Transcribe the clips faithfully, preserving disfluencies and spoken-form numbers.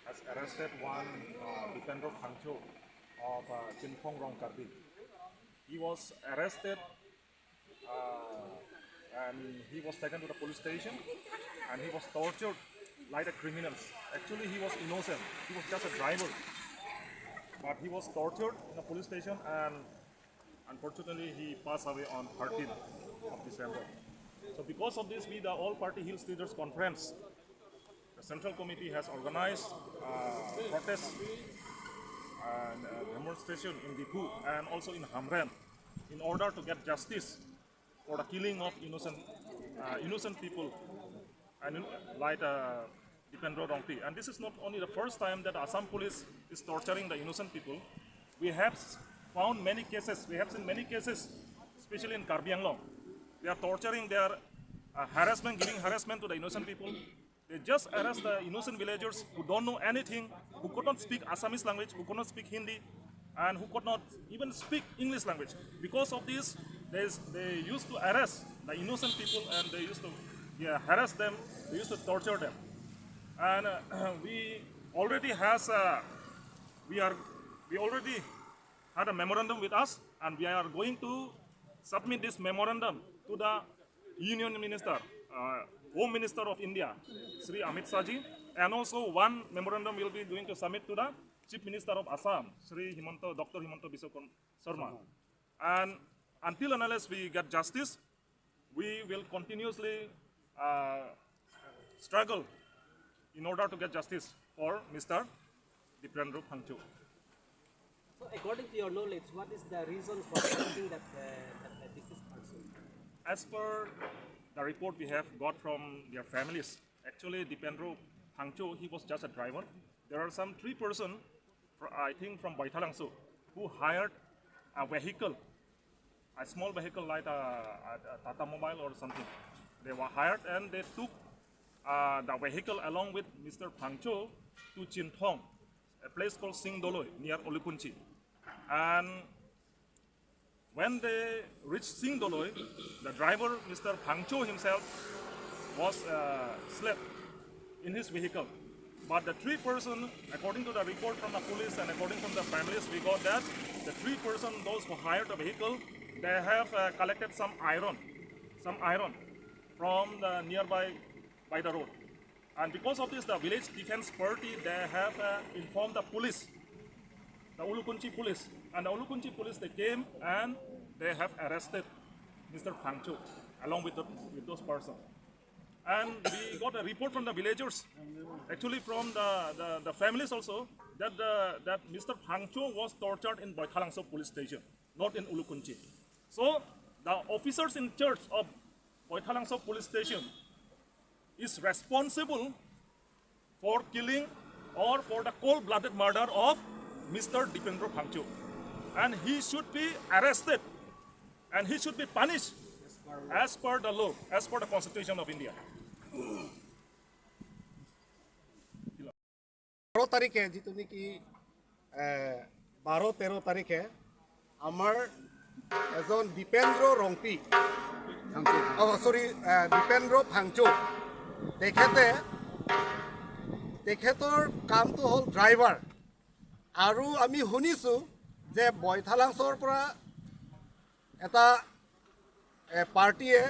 has arrested one uh, Dipendro Phangcho of uh, Chinthong Rongkarbi. He was arrested uh, and he was taken to the police station and he was tortured like the criminals. Actually, he was innocent. He was just a driver. But he was tortured in the police station and unfortunately he passed away on thirteenth of December. So because of this, we, the All Party Hills Leaders Conference, the Central Committee has organized uh, protest and uh, demonstration in Diphu and also in Hamren in order to get justice for the killing of innocent, uh, innocent people and uh, like uh, Dipendro Rongpi. And this is not only the first time that Assam police is torturing the innocent people. We have s- found many cases, we have seen many cases, especially in Karbi Anglong. They are torturing, they are uh, harassment, giving harassment to the innocent people. They just arrest the innocent villagers who don't know anything, who could not speak Assamese language, who could not speak Hindi, and who could not even speak English language. Because of this, they, they used to arrest the innocent people and they used to yeah, harass them, they used to torture them. And uh, we already has uh, we are we already had a memorandum with us, and we are going to submit this memorandum to the Union Minister, uh, Home Minister of India, Shri Amit Shah ji, and also one memorandum will be going to submit to the Chief Minister of Assam, Shri Himanta, Doctor Himanta Biswa Sharma. And until and unless we get justice, we will continuously uh, struggle in order to get justice for Mister Dipendro Phangcho. So, according to your knowledge, what is the reason for arresting that, uh, that, that deceased person? As per the report we have got from their families, actually Dipendro Phangcho, he was just a driver. There are some three person, fr- I think from Baithalangso, who hired a vehicle, a small vehicle like a, a, a Tata Mobile or something. They were hired and they took uh, the vehicle along with Mister Phangcho to Chinthong, a place called Singdoloi near Ulukunchi. And when they reached Singdoloi, the driver, Mister Phangcho himself, was uh, slept in his vehicle. But the three person, according to the report from the police and according from the families, we got that the three person, those who hired the vehicle, they have uh, collected some iron, some iron from the nearby by the road. And because of this, the village defense party, they have uh, informed the police, the Ulukunchi police. And the Ulukunchi police, they came and they have arrested Mister Phangcho along with, the, with those persons. And we got a report from the villagers, actually from the, the, the families also, that, the, that Mister Phangcho was tortured in Baithalangso police station, not in Ulukunchi. So the officers in charge of Baithalangso police station is responsible for killing or for the cold-blooded murder of Mister Dipendro Phangcho. And he should be arrested and he should be punished as per the law, as per the Constitution of India. বাৰ তাৰিখে যিটো নেকি এ, বাৰ তেৰ তাৰিখে আমাৰ এজন দীপেন্দ্ৰ ৰংপি, অ চৰি, দীপেন্দ্ৰ ফাংচু, তেখেতে তেখেতৰ কামটো হ'ল ড্ৰাইভাৰ। আৰু আমি শুনিছোঁ যে বৈঠালাংচৰ পৰা এটা এ, পাৰ্টীয়ে,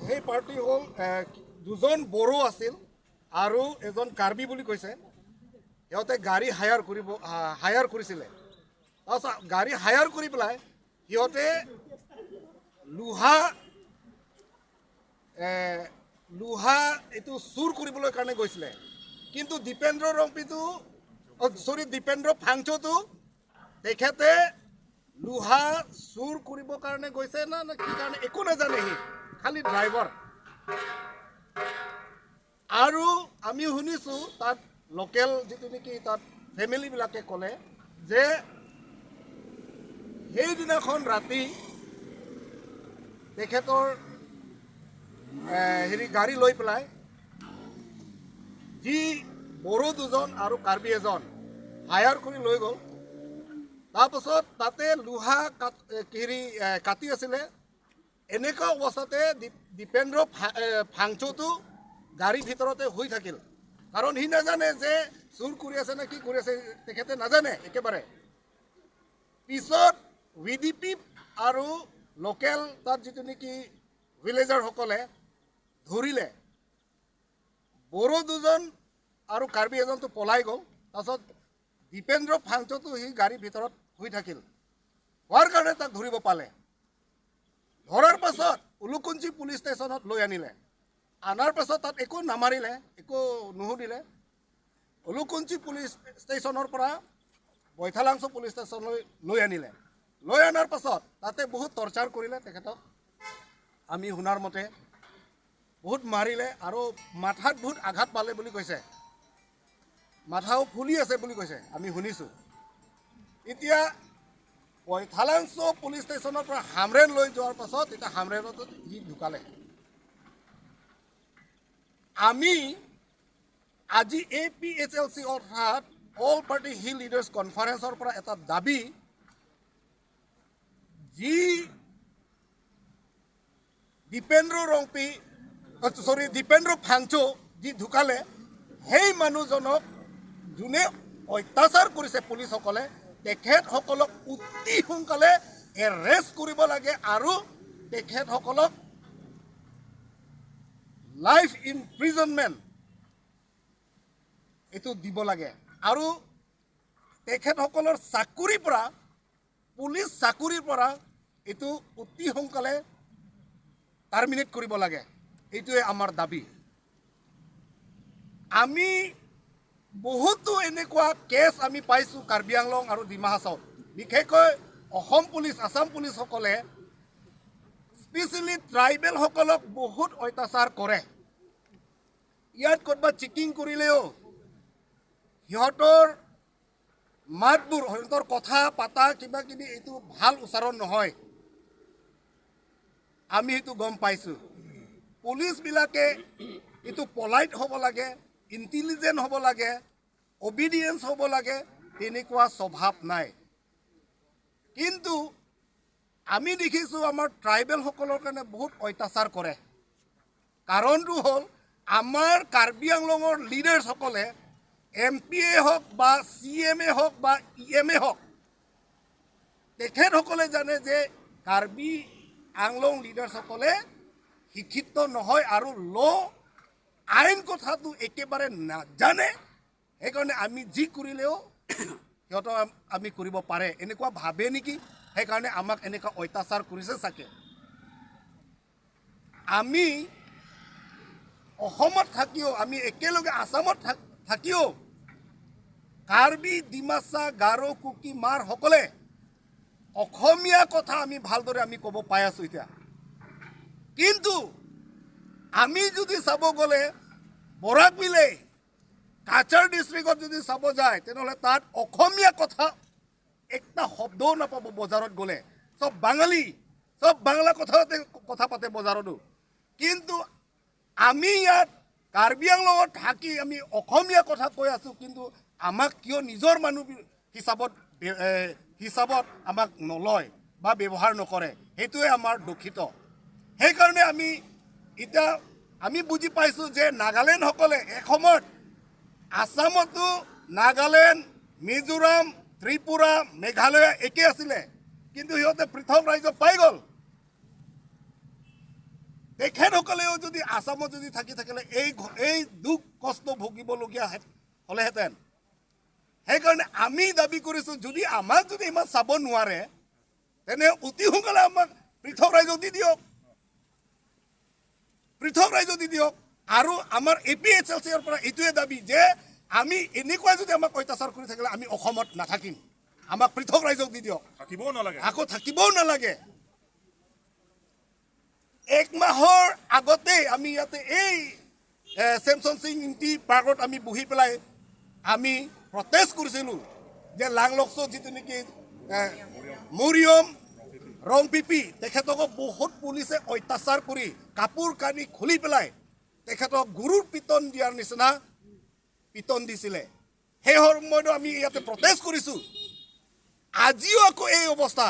সেই পাৰ্টী হ'ল এ, দুজন বড়ো আছিল আৰু এজন কাৰ্বি বুলি কৈছে। সিহঁতে গাড়ী হায়াৰ কৰিব, হা- হায়াৰ কৰিছিলে। তাৰপিছত গাড়ী হায়াৰ কৰি পেলাই সিহঁতে লোহা এ, লোহা এইটো চুৰ কৰিবলৈ কাৰণে গৈছিলে। কিন্তু দীপেন্দ্ৰ ৰংপিটো, অ, চৰি, দীপেন্দ্ৰ ফাংচুটো তেখেতে লোহা চুৰ কৰিবৰ কাৰণে গৈছে না না কি কাৰণে একো নাজানে, সি খালি ড্ৰাইভাৰ। আৰু আমি শুনিছোঁ তাত লোকেল যিটো নেকি তাত ফেমিলিবিলাকে ক'লে যে সেইদিনাখন ৰাতি তেখেতৰ এ, হেৰি গাড়ী লৈ পেলাই যি বড়ো দুজন আৰু কাৰ্বি এজন হায়াৰ কৰি লৈ গ'ল। তাৰপাছত তাতে লোহা কাট এ, হেৰি এ, কাটি আছিলে। এনেকুৱা অৱস্থাতে দী- দীপেন্দ্ৰ ফা- এ, ফাংচুটো গাড়ীৰ ভিতৰতে শুই থাকিল, কাৰণ সি নাজানে যে চুৰ কৰি আছে নে কি কৰি আছে তেখেতে নাজানে একেবাৰে। পিছত ভি ডি পি আৰু লোকেল তাত যিটো নেকি ভিলেজাৰসকলে ধৰিলে। বড়ো দুজন আৰু কাৰ্বি এজনটো পলাই গ'ল। তাৰপিছত দীপেন্দ্ৰ ফাংচুটো সি গাড়ীৰ ভিতৰত শুই থাকিল। হোৱাৰ কাৰণে তাক ধৰিব পালে। ধৰাৰ পাছত উলুকুঞ্চি পুলিচ ষ্টেচনত লৈ আনিলে। অনাৰ পাছত তাত একো নামাৰিলে, একো নুসুধিলে। উলুকুঞ্চি পুলিচ ষ্টেচনৰ পৰা বৈঠালাংচ' পুলিচ ষ্টেচনলৈ লৈ আনিলে। লৈ অনাৰ পাছত তাতে বহুত টৰ্চাৰ কৰিলে তেখেতক। আমি শুনাৰ মতে বহুত মাৰিলে আৰু মাথাত বহুত আঘাত পালে বুলি কৈছে। মাথাও ফুলি আছে বুলি কৈছে, আমি শুনিছোঁ। এতিয়া বৈঠালাংচ' পুলিচ ষ্টেচনৰ পৰা হামৰেণ লৈ যোৱাৰ পাছত এতিয়া হামৰেণত সি ঢুকালে। আমি আজি এ পি এইচ এল চি অৰ্থাৎ অল পাৰ্টি হিল লিডাৰ্ছ কনফাৰেন্সৰ পৰা এটা দাবী, যি দীপেন্দ্ৰ ৰংপি, চৰি, দীপেন্দ্ৰ ফাংচু যি ঢুকালে, সেই মানুহজনক যোনে অত্যাচাৰ কৰিছে পুলিচসকলে, তেখেতসকলক অতি সোনকালে এৰেষ্ট কৰিব লাগে আৰু তেখেতসকলক লাইফ ইমপ্ৰিজনমেণ্ট এইটো দিব লাগে আৰু তেখেতসকলৰ চাকৰিৰ পৰা, পুলিচ চাকৰিৰ পৰা এইটো অতি সোনকালে টাৰ্মিনেট কৰিব লাগে। এইটোৱে আমাৰ দাবী। আমি বহুতো এনেকুৱা কেছ আমি পাইছোঁ কাৰ্বি আংলং আৰু ডিমা হাছাওত, বিশেষকৈ অসম পুলিচ, আছাম পুলিচসকলে স্পেচিয়েলি ট্ৰাইবেলসকলক বহুত অত্যাচাৰ কৰে। ইয়াত ক'ৰবাত চেকিং কৰিলেও সিহঁতৰ মাতবোৰ, সিহঁতৰ কথা পাতা কিবা কিবি এইটো ভাল উচ্চাৰণ নহয়। আমি সেইটো গম পাইছোঁ। পুলিচবিলাকে এইটো পলাইট হ'ব লাগে, ইণ্টেলিজেণ্ট হ'ব লাগে, অবিডিয়েঞ্চ হ'ব লাগে, তেনেকুৱা স্বভাৱ নাই। কিন্তু আমি দেখিছোঁ আমাৰ ট্ৰাইবেলসকলৰ কাৰণে বহুত অত্যাচাৰ কৰে। কাৰণটো হ'ল আমাৰ কাৰ্বি আংলঙৰ লিডাৰ্ছসকলে, এম পি এ হওক বা চি এম এ হওক বা ই এম এ হওক, তেখেতসকলে জানে যে কাৰ্বি আংলং লিডাৰ্ছসকলে শিক্ষিত নহয় আৰু ল' আইন কথাটো একেবাৰে নাজানে। সেইকাৰণে আমি যি কৰিলেও সিহঁতক আম- আমি কৰিব পাৰে এনেকুৱা ভাবে নেকি? সেইকাৰণে আমাক এনেকুৱা অত্যাচাৰ কৰিছে চাগে। আমি অসমত থাকিও, আমি একেলগে আছামত থাক- থাকিও কাৰ্বি, ডিমাচা, গাৰো, কুকি, মাৰসকলে অসমীয়া কথা আমি ভালদৰে আমি ক'ব পাই আছোঁ এতিয়া। কিন্তু আমি যদি চাব গ'লে বৰাক ভেলী, কাছাৰ ডিষ্ট্ৰিক্টত যদি চাব যায়, তেনেহ'লে তাত অসমীয়া কথা একটা শব্দও নাপাব বজাৰত গ'লে। চব বাঙালী, চব বাংলা কথাতে কথা পাতে বজাৰতো। কিন্তু আমি ইয়াত কাৰ্বি আংলঙত থাকি আমি অসমীয়া কথা কৈ আছোঁ, কিন্তু আমাক কিয় নিজৰ মানুহ বি- হিচাপত বে- এ, হিচাপত আমাক নলয় বা ব্যৱহাৰ নকৰে, সেইটোৱে আমাৰ দুখিত। সেইকাৰণে আমি এতিয়া আমি বুজি পাইছোঁ যে নাগালেণ্ডসকলে এসময়ত আছামতো নাগালেণ্ড, মিজোৰাম, ত্ৰিপুৰা, মেঘালয় একে আছিলে, কিন্তু সিহঁতে পৃথক ৰাজ্য পাই গ'ল। তেখেতসকলেও যদি আছামত যদি থাকি থাকিলে এই ঘ- এই দুখ কষ্ট ভুগিবলগীয়া হে- হ'লেহেঁতেন। সেইকাৰণে আমি দাবী কৰিছোঁ, যদি আমাক যদি ইমান চাব নোৱাৰে, তেনে অতি সোনকালে আমাক পৃথক ৰাজ্য দি দিয়ক, পৃথক ৰাজ্য দি দিয়ক। আৰু আমাৰ এ পি এইচ এল চিৰ পৰা এইটোৱে দাবী যে আমি এনেকুৱা যদি আমাক অত্যাচাৰ কৰি থাকিলে আমি অসমত নাথাকিম, আমাক পৃথক ৰাজ্য দি দিয়ক, থাকিবও নালাগে। আকৌ থাকিবও নালাগে। এক মাহৰ আগতে আমি ইয়াতে এই, এ, ছেমছন সিং ইংতি পাৰ্কত আমি বহি পেলাই আমি প্ৰটেষ্ট কৰিছিলোঁ যে লাংলকচত যিটো নেকি, এ, মৰিয়ম ৰংপিপি, তেখেতকো বহুত পুলিচে অত্যাচাৰ কৰি কাপোৰ কানি খুলি পেলাই তেখেতক গৰুৰ পিটন দিয়াৰ নিচিনা পিটন দিছিলে। সেই সময়তো আমি ইয়াতে প্ৰটেষ্ট কৰিছোঁ। আজিও আকৌ এই অৱস্থা।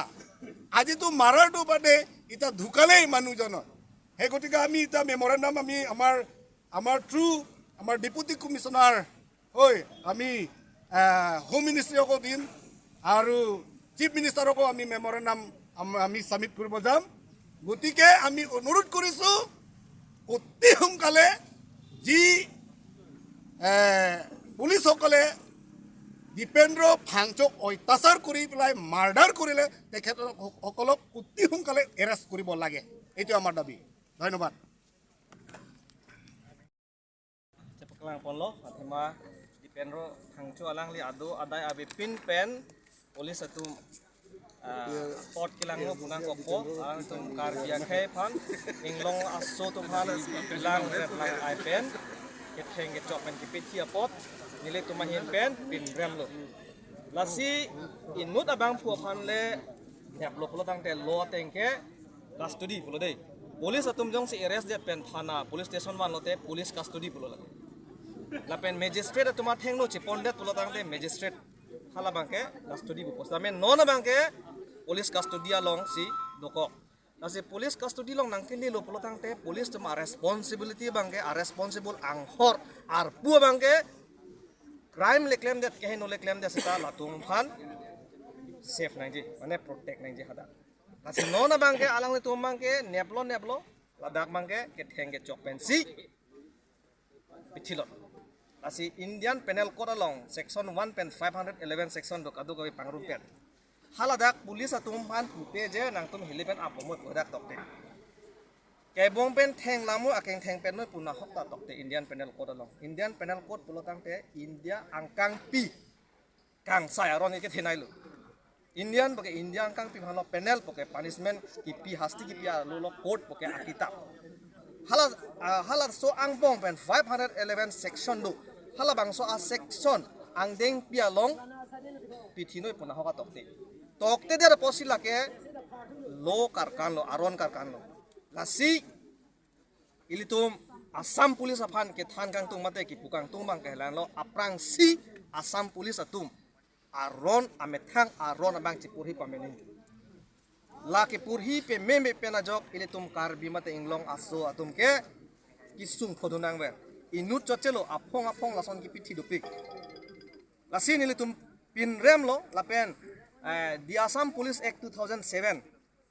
আজিতো মাৰাৰটো বাদে এতিয়া ঢুকালেই মানুহজনৰ। সেই গতিকে আমি এতিয়া মেমৰেণ্ডাম আমি আমাৰ, আমাৰ থ্ৰু আমাৰ ডেপুটি কমিশ্যনাৰ হয়, আমি আহ, হোম মিনিষ্ট্ৰীকো দিম আৰু চিফ মিনিষ্টাৰকো আমি মেমৰেণ্ডাম আম- আমি ছাবমিট কৰিব যাম। গতিকে আমি অনুৰোধ কৰিছোঁ, অতি সোনকালে যি এ, পুলিচসকলে দীপেন্দ্ৰ ফাংচুক অত্যাচাৰ কৰি পেলাই মাৰ্ডাৰ কৰিলে তেখেতসকলক অতি সোনকালে এৰেষ্ট কৰিব লাগে। এইটো আমাৰ দাবী। ধন্যবাদ। Chepaklang ponlo, athema Dipendro Thangcho alangli ado adai avepin pen police atum, ah, pot kelang lo punang kopo, alangtum Karbi akhei aphan inglong aso atum aphan langret lang-ai pen ketheng kechok pen kepithi apot nelitum ahin pen pinrem lo. Lasi inut abangphu aphan le neplo pulo tangte law ateng ke custody pulo dei. Police atum jongsi arrest det pen thana police station vanlote police custody pulo lake. Lapen magistrate atum athengno chepondet pulo tangte magistrate hala abangke custody pupo. Tame non abangke police custody alongsi dokok. Lasi police custody along nangkelelo pulo tangte police atum a-responsibility abangke, a-responsible anghor arpu abangke crime le klemdet, kehingno le klemdet seta latum aphan safe nangji, mane protect nangji hadak. Lasi non abangke alanglitum abangke neplo neplo, ladak abangke ketheng kechok pensi pithilot. Lasi Indian Penal Code along section one pen five hundred eleven section do kadokave pangrum pen, haladak police atum aphan pupe je nangtum hili pen apomoi pu hadak tokte. Kebong pen theng lamo akeng theng pen noi pu nahok ta tokte Indian Penal Code along. Indian Penal Code pulo tangte India angkangpi kangsai aron ke thenai lo. Indian puke India angkangpi aphan lo, penal puke punishment kipi, hasti kipi arlo lo, code puke akitap. Hala, ah, halaso angbong pen five hundred eleven section do. Halabangso a-section angdengpi along pithinoi pu nahok ta tokte. Toktedet apotsi lake law karkan lo, aron karkan lo. Lasi ilitum Assam Police aphan kethan kangtung mate kipu kangtung abangke helang lo, aphrangsi Assam Police atum aron, amethang aron abang chepurhi pameme. La kepurhi pameme pen ajok ilitum Karbi mate inglong aso atum ke kesung phodun nangver. Inut chotchelo, aphong aphong lason kepithi dopik. Lasi nelitum pinrem lo lapen, eh, the Assam Police Act two thousand seven,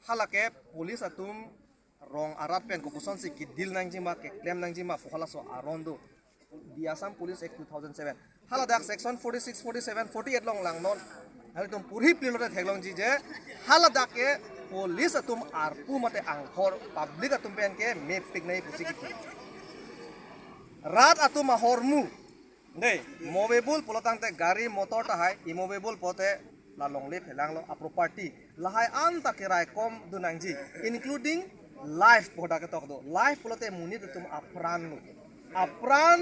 halake police atum rong arat pen kopuson si kedil nangjima, keklem nangjima pu halaso aron do. The Assam Police Act two thousand seven. Haladak section forty-six, forty-seven, forty-eight along langnon. Halitum purhi pli lote theklongji je haladak ke police atum arpu mate anghor public atum pen ke mepik nai pusi kipu. Rat atum ahormu dei, movable pulo tangte gari motor tahai, immovable pulote la longle phelang lo, a-property lahai anta keraikom dun nangji, including life pu hadak ketok do. Life pulote monit atum apran lo. Apran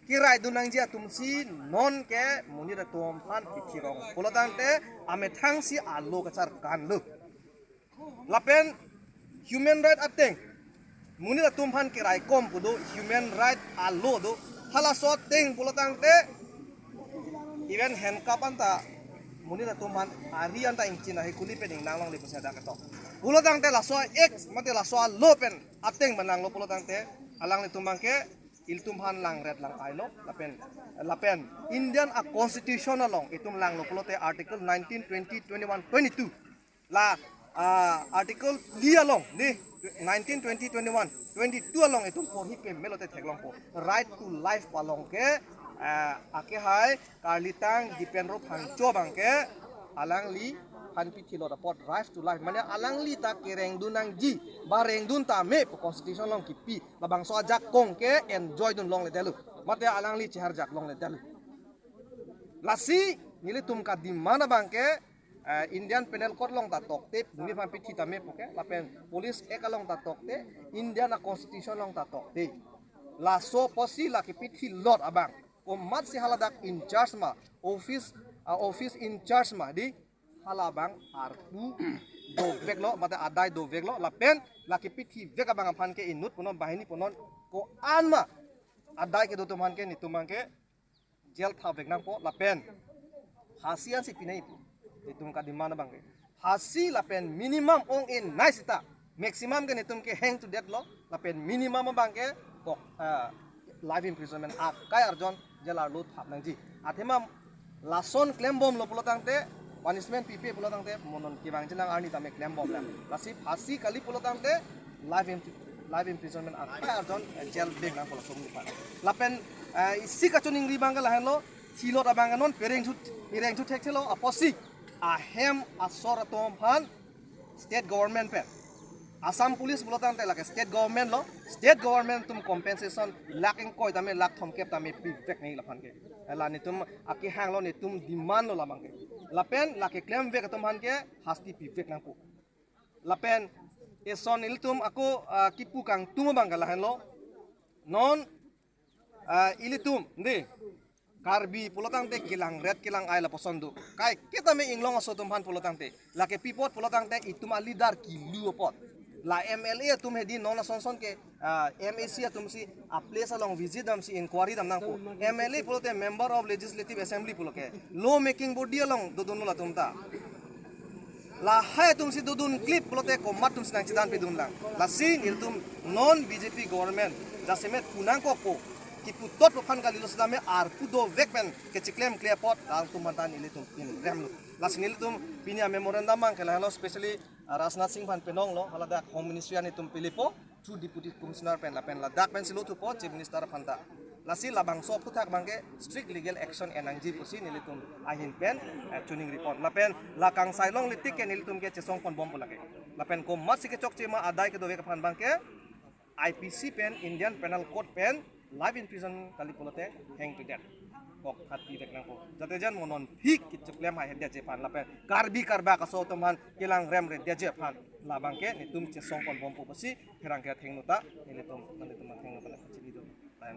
kerai dun nangji atumsi non ke monit atum aphan pithi rong pulo tangte amethang si a-law kacharkan lo. Lapen human right ateng, monit atum aphan keraikom pu do, human right a-law do. Halaso ateng pulo tangte even handcuff anta monit atum aphan ari anta ingchin ahi kuli pen ingnang longle pusi hadak ketok. Pulo tangte laso act mate laso a-law pen ateng manang lo pulo tangte alanglitum abangke ilitum aphan langret lang-ai lo lapen, lapen Indian a-constitution along itum langlo pulote article nineteen, twenty, twenty-one, twenty-two. La, ah, article phli along dei, nineteen, twenty, twenty-one, twenty-two along itum porhi pameme lote theklongpo. Right to life pu along ke, ah, akehai karlitang Dipendro Phangcho abangke alangliphan pithilot apot right to life, mane alangli ta kereng dun nangji, ba reng dun tame pu constitution along kipi, labangso ajakong ke enjoy dun longledetlo, mate alangli cheharjak longledetlo. Lasi nelitum ka-demand abangke, eh, Indian Penal Code along ta tokte, monit aphan pithi tame puke, lapen Police Act along ta tokte, Indian a-constitution along ta tokte. Laso apotsi la kepithilot abang, komatsi haladak in charge ma, office, ah, office in charge ma dei, halabang arpu dovek lo, mate adai dovek lo, lapen la kepithi vek abang aphan ke inut punon, banghini punon, ko-an ma adai kedo atum aphan ke, netum abangke jail tha vek nangpo lapen phasi ansi pinai pu. Itum ka-demand abangke phasi lapen minimum ong-e nai seta, maximum ke netum ke hang to death lo, lapen minimum abangke kok, ah, life imprisonment akai arjon jail arlo thap nangji. Athema lason klembomlo pulo tangte, punishment pipe pulo tangte, mo non kevang jinang arni tame klembomlang. Lasi phasi kali pulo tangte, life imp-, life imprisonment akhai arjon, eh, jail beng nang pulo sum nipa. Lapen, eh, isi kachiningri abangke lahenlo, thilot abangke non pereng chu, pereng chu thekthelo apotsi ahem asor atum aphan state government pen, Assam Police pulo tangte lake state government lo, state government atum compensation lakh ingkoi tame lakh thomkep tame pivek nangji laphan ke. La netum akehanglo, netum demand lo labangke. Lapen lake klemvek atum aphan ke hasti pivek nangpo. Lapen eson ilitum ako, ah, kipu kangtung abangke lahenlo. Non, ah, ilitum, di, Karbi pulo tangte kelang ret kelang ai lapuson do. Kaike tame inglong aso atum aphan pulo tangte, lake pi apot pulo tangte itum a-leader kilu apot. La M L A atum hedi non ason son ke, ah, M A C atum si a-place along visit damsi inquiry dam nangpo. M L A pulote Member of Legislative Assembly pulo ke, law making body along dodunlo latum ta. Lahai atum si dodun klip pulote komat atum si nangchedan pidun lang. Lasi nelitum non B J P government jasemet pu nangkokpo, kipu tot aphan kalilo sitame arpu dovek pen kecheklem kle apot alangtum aphan ta nelitum pinremlo. Lasi nelitum pini a-memorandum abangke lahelo, specially, ah, Rajnath Singh aphan pinonglo, haladak Home Ministry an itum pelepo, through Deputy Commissioner pen, lapen ladak pensi lo thupo Chief Minister aphan ta. Lasi labangso aphuthak abangke strict legal action en nangji pusi nelitum ahin pen, eh, chiningri pon. Lapen la kangsai longle tik ke nelitum ke chesong ponbompo lake. Lapen komatsi kechokche ma adai kedovek aphan abangke I P C pen, Indian Penal Code pen life imprisonment kali pulote hang to death. Kok hat pivek nangpo. Jate jan mo non phik kecheklem hai hedetji aphan lapen Karbi Karbak aso atum aphan kelang remredetji aphan, labangke netum chesong ponbompo pusi pherangke athengno ta nelitum, nelitum athengno ta chini do. Lain.